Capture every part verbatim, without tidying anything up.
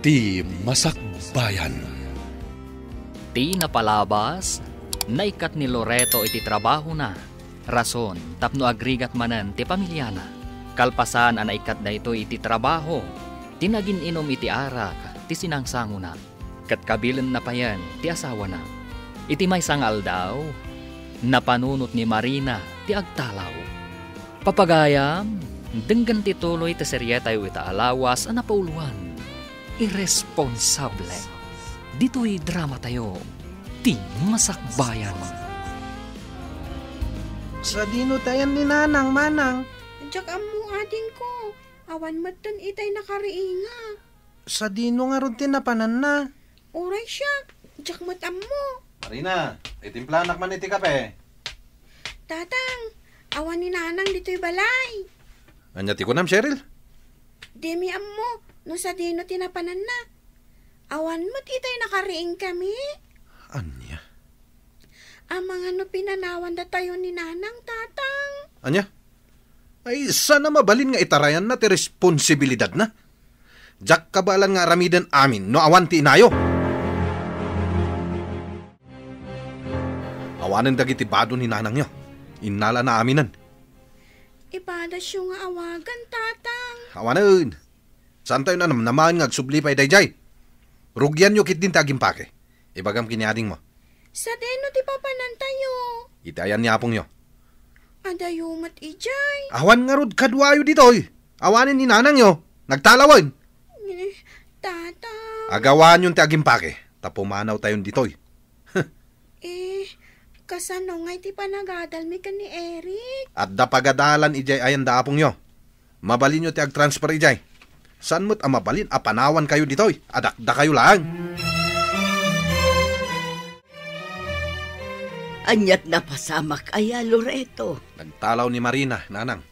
Ti Masakbayan. Ti napalabas, naikkat ni Loreto iti trabahona, rason tapno agrigat manen ti pamiliana. Kalpasan a naikkat daytoy iti trabaho, ti nagin-inum iti arak ti sinangsangona, ket kabilenna payen ti asawana. Iti maysa nga aldaw, napanunot ni Marina ti agtalaw. Papagayam, denggen ti tuloy ti serietayo ita a lawas a napauloan, Irresponsable. Ditoy dramatayo, Ti Masakbayan. Sadino ti ayan ni Nanang, Manang? Diak ammo, adingko. Awan metten itay nakariinga. Sadino ngarud ti napananna? Uray siak, diak met ammo. Marina, itimplanak man iti kape. Tatang, awan ni Nanang ditoy balay. Ania ti kunam, Cheryl? Dimi ammo no sadino ti napananna. Awan met itay nakariing kami. Ania? Amangan no pinanawan datayo ni Nanang, Tatang. Ania? Ay, saan a mabalin nga itarayanna ti responsibilidadna? Diak kabaelan nga aramiden amin no awan ti inayo. Awanen dagiti bado ni nanangyo. Innalana aminen. Ipadasyo nga awagan, Tatang. Awanen. Saantayo a namnamaen nga agsubli pay daydiay. Rugianyo ketdin ti agimpake. Ibagam ken ni adingmo. Sadino ti papanantayo? Iti ayan ni apongyo. Adayo met idiay. Awan ngarud kaduayo ditoy. Awanen ni nanangyo. Nagtalawen. Eh, Tata. Agawaanyon ti agimpake, ta pumanawtayon ditoy. Eh, kasano ngay ti panagadalmi ken ni Eric? Adda pagadalan idiay ayan da apongyo. Mabalinyo ti agtransfer idiay. Saan met a mabalin a panawankayo ditoy a dakdakayo laeng. Aniat napasamak aya, Loreto? Nagtalaw ni Marina, nanang.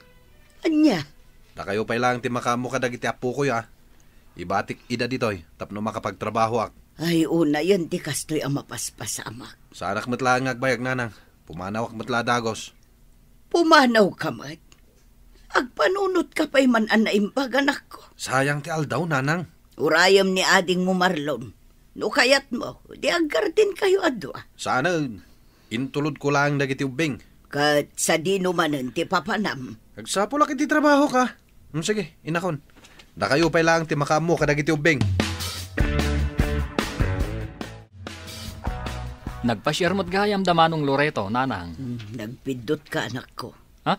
Ania? Dakayo pay laeng ti makaammo kadagiti appokoy, a. Ibatik ida ditoy tapno makapagtrabahoak. Ay, unayen ti kastoy a mapaspasamak. Saanak met laeng nga agbayag, nanang. Pumanawak met la a dagus. Pumanawka met? Agpanunotka pay man a naimbag, anakko. Sayang ti aldaw, nanang. Urayem ni adingmo, Marlon. No kayatmo, di aggardenkayo a dua. Saanen. Intulodko laeng dagiti ubbing. Ket sadino manen ti papanam? Agsapulak iti trabahok. Hmm, sige, inakon. Dakayo pay laeng ti makaammo kadagiti ubbing. Nagpasiar met gayam da Manong Loreto, nanang. Hmm, nagpiddotka, anakko. Ha?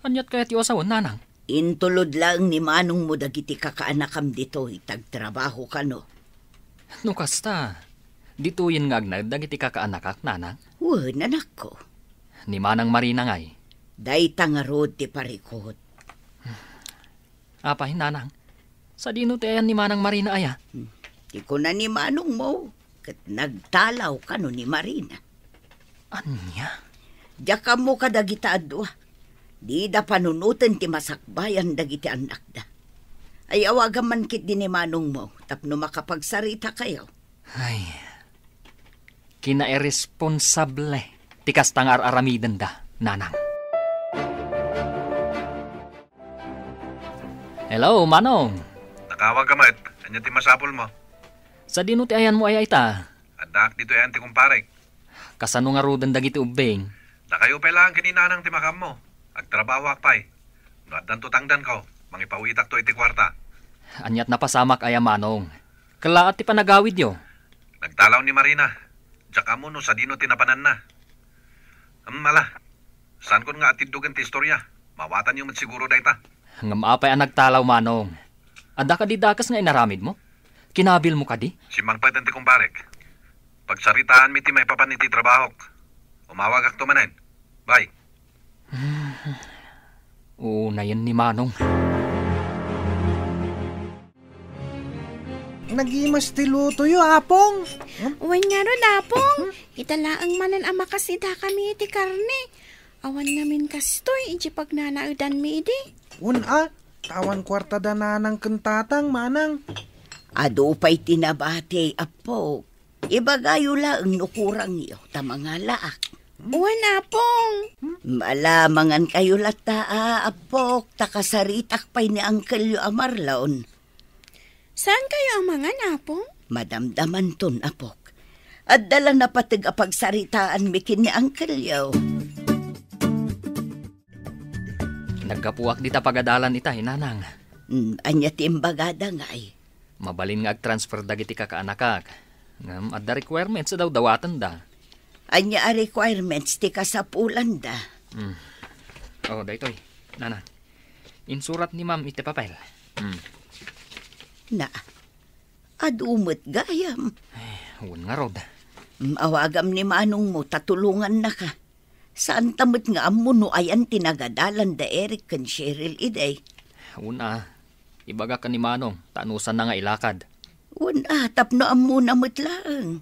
Aniat kayat ti asawen, nanang? Intulod laeng ni manongmo dagiti kakaanakam ditoy, ta agtrabaho kano. No kasta, ditoyen nga agnaed dagiti kakaanakak, nanang? Wen, anakko. Ni Manang Marina ngay? Dayta ngarud ti parikut. Apay, nanang? Sadino ti ayan ni Manang Marina aya? Hmm. Ti kuna ni manongmo, ket nagtalaw kano ni Marina. Ania? Diak ammo kadagita a dua. Dida panunoten ti masakbayan dagiti annakda. Ay, awagam man ketdi ni manongmo tapno makapagsaritakayo. Ay, kinairresponsable ti kasta nga ar-aramidenda, nanang. Hello, Manong. Nakawag ka met. Ania ti masapulmo? Sadino ti ayanmo aya ita? Addaak ditoy ayan ti kumparek. Kasano ngaruden dagiti ubbing? Dakayo pay laeng ken ni nanang ti makaammo. Agtrabahoak pay. No addanto tangdanko, mangipawitakto iti kuarta. Aniat napasamak aya, Manong? Kellaat ti panagawidyo. Nagtalaw ni Marina. Diak ammo no sadino ti napananna. Em, ala. Saankon nga atiddogen ti istoria. Mawatanyo met siguro dayta. Ngem apay a nagtalaw, Manong? Adda kadi dakes nga inaramidmo? Kinabilmo kadi? Simmangpet ti kumparek. Pagsaritaanmi ti maipapan iti trabahok. Umawagakto manen. Bye. Unayen ni Manong. Nagimas ti lutoyo, Apong. Wen ngarud, Apong. Ita laeng manen a makasidakami iti karne. Awan ngamin kastoy idiay pagnanaedanmi idi. Wen a, ta awan kuarta da nanang ken tatang, manang. Adu pay ti nabati, Apok. Ibagayo laeng no kurangyo, ta mangalaak. Wen, Apong. Malamangan kayo latta, a, Apok, ta kasaritak pay ni angkelyo a Marlon. Saankayo a mangan, Apong? Madamdamanton, apok. Adda la napateg a pagsaritaanmi ken ni angkelyo. Naggapuak dita pagadalan itay, Nanang. Hmm, ania ti imbagada ngay? Mabalin nga ag-transfer dagiti kakaanakak. Ngem adda requirements a dawdawatenda. Ania a requirements ti kasapulanda? Hmm. Oh, daytoy, Nanang. Insurat ni Ma'am iti papel. Hmm. Na, adu met gayam. Ay, wen ngarud. Mm, awagam ni manongmo ta tulongannaka. Saanta met nga ammo no ayan ti nagadalan da Eric ken Cheryl idi. Wen a, ibagak ken ni Manong ta anusanna nga ilakad. Wen a, tapno ammona met laeng.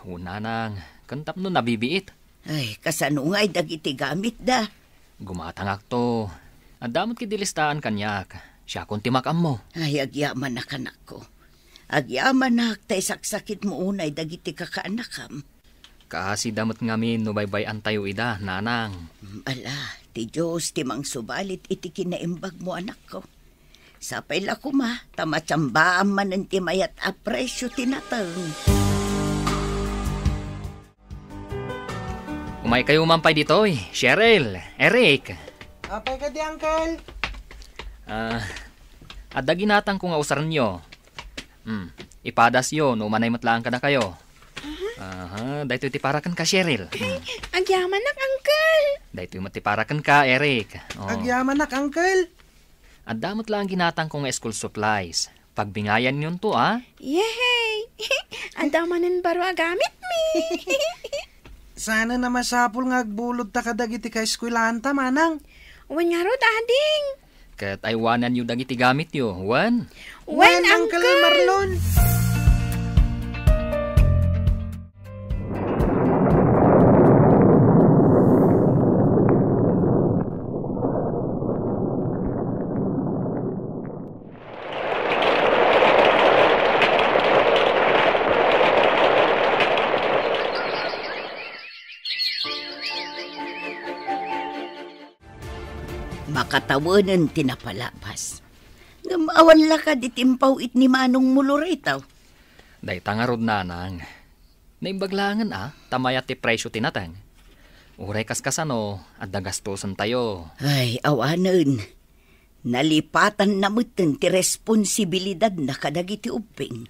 Wen, Nanang, ken tapno nabibiit. Ay, kasano ngay dagiti gamitda? Gumatangakto. Adda met ketdi listaan kaniak. Siakon ti makaammo. Ay, agyamanak, anakko. Agyamanak ta isaksakitmo unay dagiti kakaanakam. Kaasida met ngamin no baybay-antayo ida, Nanang. Mm, ala, ti Dios ti mangsubalit iti kinaimbagmo, anakko. Sapay la koma, ta matsambaam manen ti mayat a presio ti nateng. Umaykayo man pay ditoy, Cheryl, Eric. Apay kadi, Uncle? Ah, adda ginatangko nga usarenyo. Hmm, ipadasyo no umanay met laeng kadakayo. Aha, daytoy ti para kenka, Cheryl. Hmm. Agyamanak, Uncle. Daytoy met ti para kenka, Eric. Oh. Agyamanak, Uncle. Adda met laeng ginatangko nga school supplies. Pagbingayanyonto, a? Yehey! Adda manen baro a gamitmi. Saan a masapul nga agbulodta kadagiti kaeskuelaanta, Manang? Wen ngarud, ading. Ket aywananyo dagiti gamityo, wen? Wen, Uncle Marlon. Makatawenen ti napalabas. Ngem awan la kadi ti impaw-it ni manongmo, Loreto? Dayta ngarud, Nanang. Naimbag laengen a, ta mayat ti presio ti nateng. Uray kaskasano, adda gastosentayo. Ay, awanen. Nalipatanna metten ti responsibilidadna kadagiti ubbing.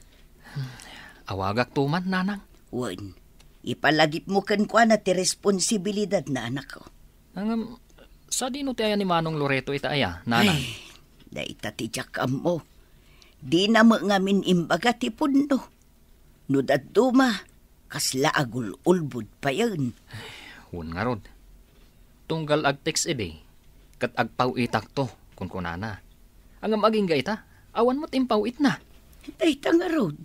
Awagakto man, Nanang. Wen, ipalagipmo kenkuana ti responsibilidadna, anakko. Ngem, sadino ti aya ni Manong Loreto ita aya, Nanang? Ay, dayta ti diak ammo. Dina met ngamin imbaga ti pudno. No dadduma, kasla agul-ulbod payen. Wen ngarud. Tunggal ag-text idi, ket agpaw-itakto, kunkunana. Ngem agingga ita, awan met impaw-itna. Dayta ngarud.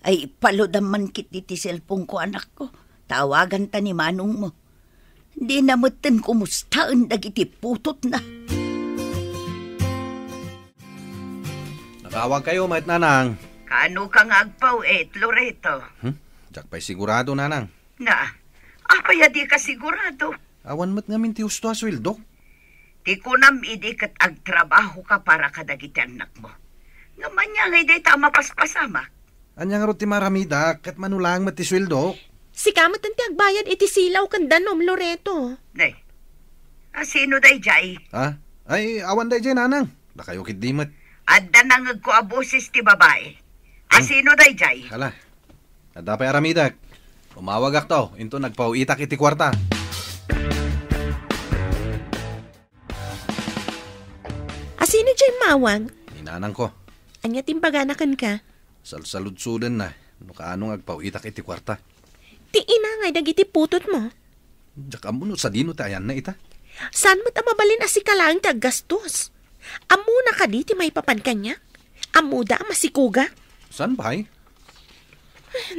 Ay, ipaludam man ketdi ti cellphone-ko, anakko. Tawaganta ni manongmo. Dina metten kumustaen dagiti putotna. Nakawagkayo met, Nanang. Kaano ka nga agpaw-it, Loreto? Hmm? Diak pay sigurado, Nanang. Na, apay a di ka sigurado? Awan met ngamin ti husto a sueldo. Ti kunam idi ket agtrabaho ka para kadagiti annakmo. Ngem ania ngay dayta a mapaspasamak? Ania ngarud ti maramida ket mano laeng met ti sueldo? Sika met ti agbayad iti silaw ken danum, Loreto. Nay, asino dayjay? Ha? Ay, awan dayjay, Nanang. Dakayo ketdi met. Adda nangegko a boses ti babai. Hmm. Asino dayjay? Hala. Adda pay aramidek. Umawagakto, inton agpaw-itak iti kuarta. Asino diay immawag? Ni nanangko. Ania ti imbagana kenka? Salsaludsodenna no kaano nga agpaw-itak iti kuarta. Ti ina ngay dagiti putotmo? Diak ammo no sadino ti ayanna ita. Saan met a mabalin a sika laeng ti aggastos? Ammona kadi ti maipapan kaniak? Ammoda a masikogak? Saan pay?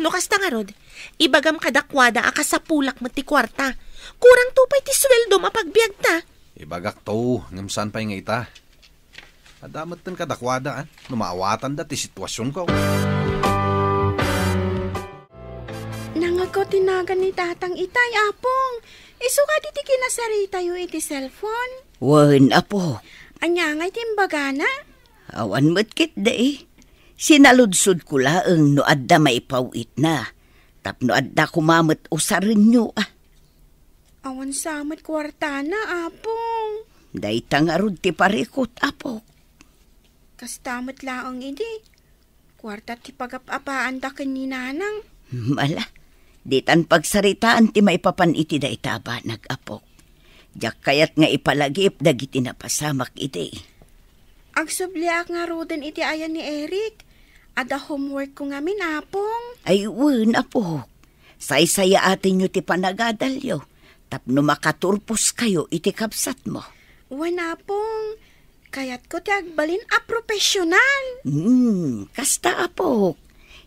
No kasta ngarud, ibagam kadakuada a kasapulak met ti kuarta. Kurangto pay ti sueldom a pagbiagta. Ibagakto, ngem saan pay nga ita? Adda metten kadakuada, a, no maawatanda ti situasionko. Nangegko ti nagan ni Tatang itay, Apong. Isu kadi ti kinasaritayo iti cellphone? Wen, Apo. Ania ngay ti imbagana? Awan met ketdi. Sinaludsodko laeng no adda maipaw-itna, tapno adda koma met usarenyo, a. Awan sa met kuartana, Apong. Dayta ngarud ti parikut, Apok. Kasta met laeng idi. Kuarta ti pagap-apaanda ken ni Nanang. Ala, ditan pagsaritaan ti maipapan iti dayta a banag, Apok. Diak kayat nga ipalagip dagiti napasamak idi. Agsubliak ngaruden iti ayan ni Eric. Adda homework ko ngamin, Apong. Ay, wen, Apok. Saysayaatenyo ti panagadalyo tapno makaturposkayo iti kabsatmo. Wen, Apong. Kayatko ti agbalin a profesional. Hmm, kasta, Apok.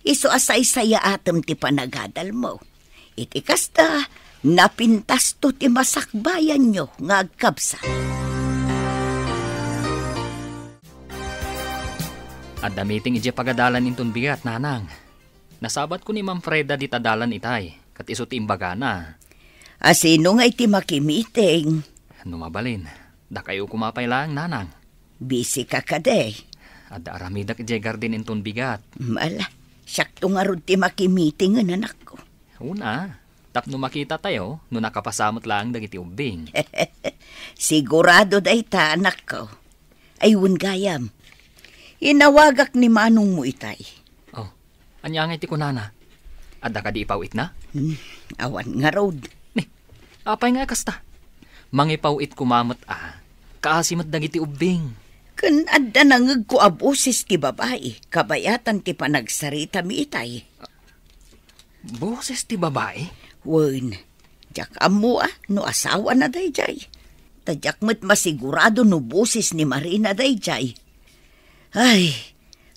Isu a saysayaatem ti panagadalmo. Iti kasta, napintasto ti masakbayanyo nga agkabsat. Adda meeting idiay pagadalan inton bigat, Nanang. Nasabatko ni Ma'am Freda dita dalan itay, ket isu ti imbagana. A, sino ngay ti makimiting? No mabalin, dakayo koma pay laeng, Nanang. Busy ka kadi? Adda aramidek idiay garden inton bigat. Ala, siakto ngarud ti makimiting, anakko. Una, tapno makitatayo no nakapasa met laeng dagiti ubbing. Sigurado dayta, anakko. Ay, wen gayam. Inawagak ni manongmo itay. Oh, ania ngay ti kunana? Adda kadi ipaw-itna? Hmm, awan ngarud. Ni, apay nga kasta? Mangipaw-it koma met a, kaasi met dagiti ubbing. Ken adda nangegko a boses ti babai, kabayatan ti panagsaritami itay. Boses ti babai? Wen, diak ammo a no asawana daydiay. Ta diak met masigurado no boses ni Marina daydiay. Ay,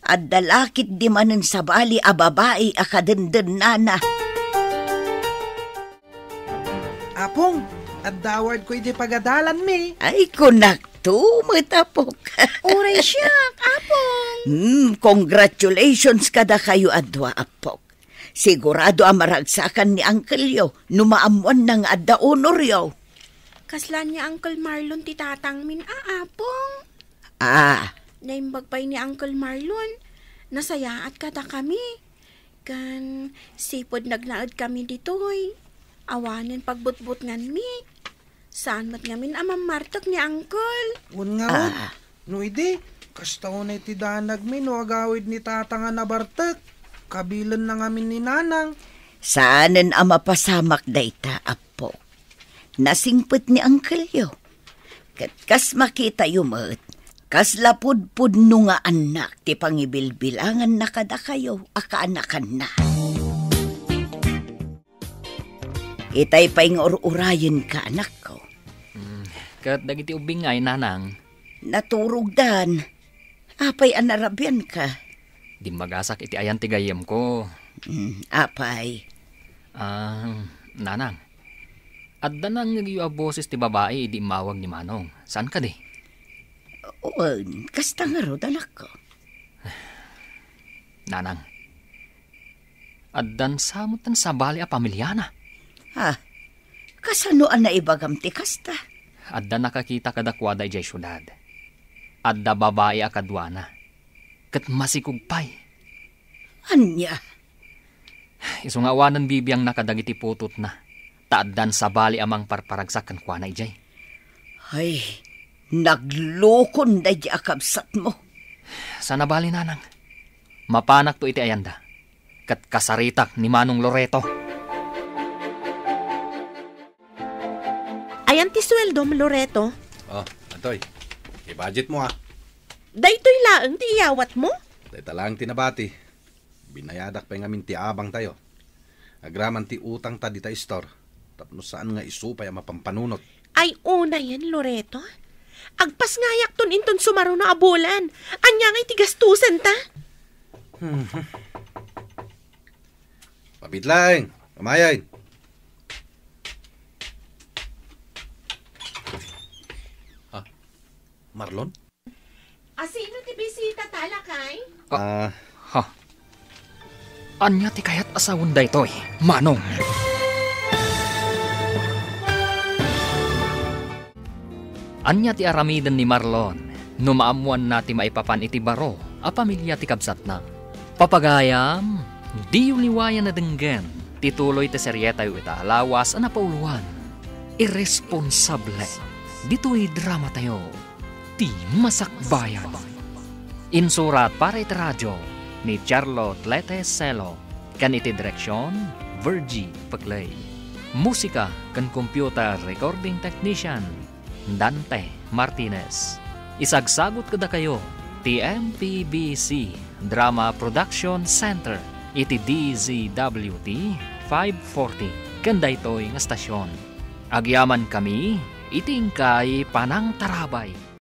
adda la ketdi manen sabali a babai a kadendennana. Apong, adda awardko iti pagadalanmi. Ay, kunakto met, Apok. Uray siak, Apong. Hmm, congratulations kadakayo a dua, Apok. Sigurado a maragsakan ni Uncle-yo no maammoanna nga adda honoryo. Kasla ni Uncle Marlon ti tatangmin a, Apong. Ah. Naimbag pay ni Uncle Marlon, nasayaat kadakami. Ken sipud nagnaed kami ditoy, awanen pagbutbutnganmi. Saan met ngamin a mammartek ni Uncle. Wen ngarud, ah, no idi, kasta unay ti danagmi no agawid ni Tata nga nabartek. Kabilenna ngamin ni Nanang. Saanen a mapasamak dayta, Apo. Nasingpet ni Uncle-yo. Ket kas makitayo met, kasla pudpudno nga annak ti pangibilbilanganna kadakayo a kaanakanna. Itay pay nga ur-urayenka, anakko. Mm, ket dagiti ubbing ngay, Nanang? Naturogdan. Apay a narabianka? Dimmagasak iti ayan ti gayyemko. Mm, apay? Ah, Nanang, adda nangngegyo a boses ti babai idi immawag ni Manong. Saan kadi? Wen, kasta ngarud, anakko. Nanang, addan sa met ti sabali a pamiliana. Ah, kasano a naibagam ti kasta? Adda nakakita kadakuada idiay siudad. Adda babai a kaduana. Ket masikog pay. Ania? Isu nga awanen bibiangna kadagiti putotna, ta addan sabali a mangparparagsak kenkuana idiay. Ay, naglukon daydi a kabsatmo. Sana bali, Nanang. Mapanakto iti ayanda. Ket kasaritak ni Manong Loreto. Ayan ti sueldom, Loreto. Oh, antoy. I-budget mo, ah. Daytoy laeng ti iyawatmo? Dayta laeng ti nabati. Binayadak pay ngamin ti abangtayo. Agraman ti utangta dita istor, tapno saan nga isu pay a mapampanunot. Ay, unayen, Loreto. Agpasngayakton inton sumaruno a bulan. Ania ngay ti gastusenta? Hmm. Mapit laeng, kamayen. Ah, Marlon? Asino ti bisita ta, lakay? Ah. Ha? Ania ti kayat a sawen daytoy, Manong? Ania ti aramiden ni Marlon no maammoanna ti maipapan iti baro a pamilia ti kabsatna? Papagayam, diyo liwayan a denggen ti tuloy ti serietayo ita a lawas a napauloan, Irresponsable. Ditoy dramatayo, ti Masakbayan. Insurat para iti radio ni Charlotte Lete Celo, ken iti direksion, Virgie Peclay. Musika ken computer recording technician, Dante Martinez. Isagsagut kadakayo ti M P B C Drama Production Center iti D Z W T five forty ken daytoy nga stasion. Agyamankami iti inkay panangtarabay.